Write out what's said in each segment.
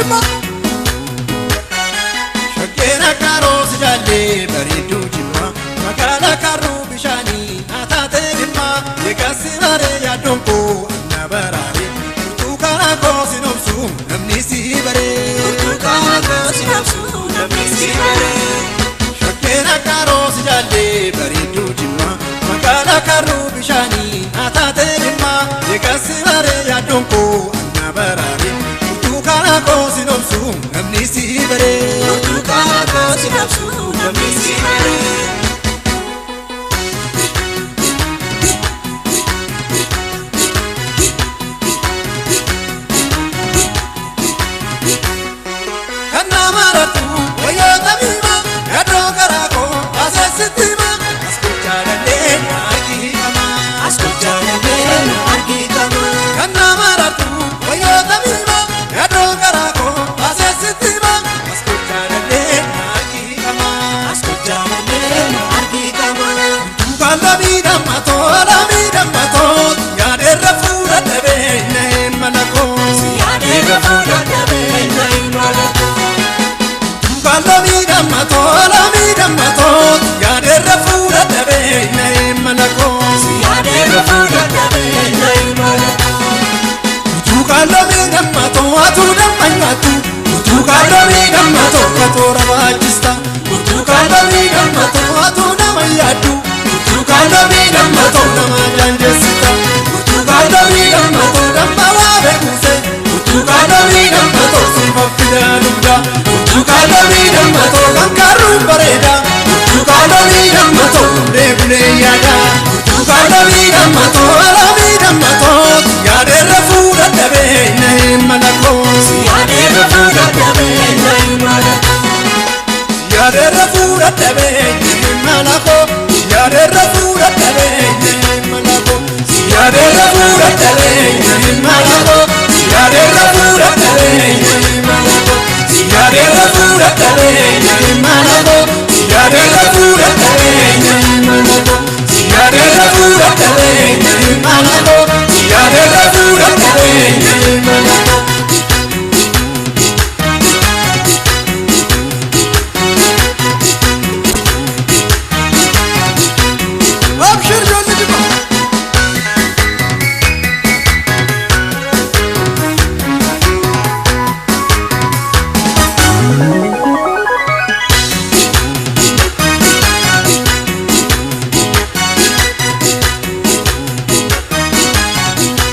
Jimmaa. Shaggeen akka roosi jaallee bareedduu Jimmaa. Magaalaa karruu bishaanii taatee dhimmaa. Eegassi baree yaaddoon koo anna baraare. Burtukaana koo si nobsu namni si baree. Burtukaana koo si nobsu namni si baree. Shaggeen akka roosi jaallee bareedduu Jimmaa. Magaalaa karruu bishaanii taatee dhimmaa. Eegassi baree yaaddoon koo anna baraare. Burtukaana koo si nobsu namni si baree. Burtukaana koo si nobsu namni si baree. Kan nama rartu wayyoota miima yaadoo karaa koo baasee hima as gochaalallee argitama. As gochaalallee argitama. Kan nama rartu wayyoota miima yaadoo karaa koo baasee hima as gochaalallee argitama. As gochaalallee argitama. Tuukaan lamii dammatoo lamii dammatoo yaadeerra fuula dhabee na hin malakoo. Yaadeerra fuula dhabee na hin malakoo. Tuukaan lamii dammatoo lamii dammatoo yaadeerra fuula dhabee na hin malakoo. Yaadeerra fuula dhabee na hin malakoo. Utuukaan lamii dammatoo atuu damma nyaattu. Utuukaan lamii dammatoo katoora baachista. Utuukaan lamii dammatoo atuu nama yaaddu. Utuukaan lamii dammatoo nama jaanjessita. Utuukaan lamii dammatoo damma waa beekuuse. Utuukaan lamii dammatoo sifa fidaa dugda. Utuukaan lamii dammatoo kan karruun bareeda. Utuukaan lamii dammatoo bulee bulee yaada. Utuukaan lamii dammatoo lamii dammatoo yaadeerra fuula dhabee na hin malakoo. Yaadeerra fuula dhabee na hin malakoo. Yaadeerra fuula dhabee na hin malakoo. Yaadeerra fuula dhabee na hin malakoo. Yaadeerra fuula dhabee na hin malakoo. Yaadeerra fuula dhabee na hin malakoo. Yaadeerra fuula dhabee na hin malakoo. Yaadeerra fuula dhabee na hin malakoo. Yaadeerra fuula dhabee na hin malakoo. Yaadeerra fuula dhabee na hin malakoo. Abshir ijoollee Jimmaa.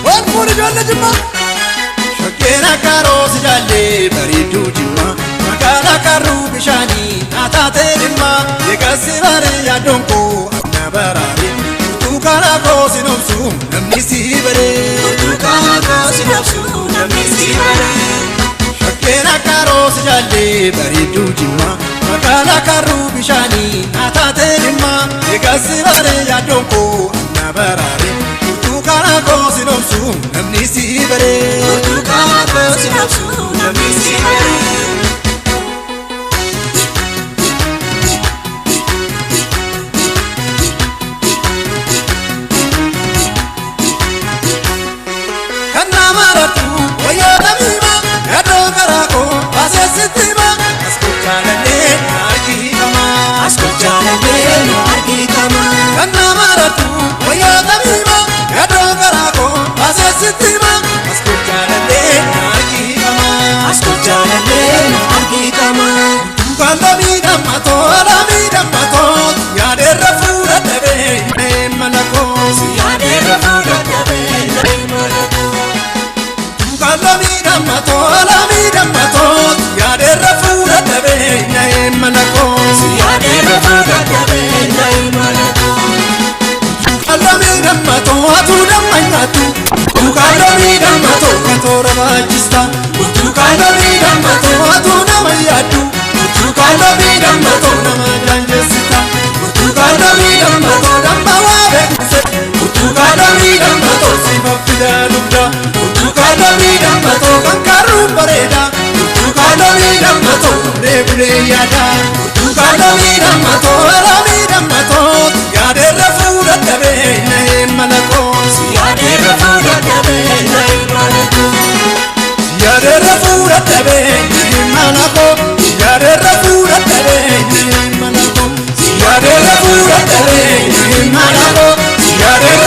Waan fuudhu ijoollee Jimmaa. Shaggeen akka roosi jaallee bareedduu Jimmaa. Magaalaa karruu bishaanii taatee dhimmaa. Eegassi baree yaaddoon koo anna baraare. Burtukaana koo si nobsu namni si baree. Burtukaana koo si nobsu namni si baree. Shaggeen akka roosi jaallee bareedduu Jimmaa. Magaalaa karruu bishaanii taatee dhimmaa. Eegassi baree yaaddoon koo anna baraare. Burtukaana koo si nobsu namni si baree. Burtukaana koo si nobsu namni si baree. Kan nama rartu wayyoota miima yaadoo karaa koo baasee hima as gochaalallee argitama. As gochaalallee argitama. Kan nama rartu wayyoota miima yaadoo karaa koo baasee hima as gochaalallee argitama. As gochaalallee argitama. Tuukaan lamii dammatoo lamii dammatoo yaadeerra fuula dhabee na hin malakoo. Yaadeerra fuula dhabee na hin malakoo. Tuukaan lamii dammatoo lamii dammatoo yaadeerra fuula dhabee na hin malakoo. Yaadeerra fuula dhabee na hin malakoo. Tuukaan lamii dammatoo atuu damma nyaattu. Utuukaan lamii dammatoo katoora baachista. Utuukaan lamii dammatoo atuu nama yaaddu. Utuukaan lamii dammatoo nama jaanjessita. Utuukaan lamii dammatoo damma waa beekuse. Utuukaan lamii dammatoo sifa fidaa dugda. Utuukaan lamii dammatoo kan karruun bareeda. Utuukaan lamii dammatoo bulee bulee yaada. Utuukaan lamii dammatoo lamii dammatoo yaadeerra fuula dhabee na hin malakoo. Yaadeerra fuula dhabee na hin malakoo. Yaadeerra fuula dhabee Mana koo siyaadeerra fuula dhabee mana koo siyaadeerra fuula dhabee mana koo siyaadeerra.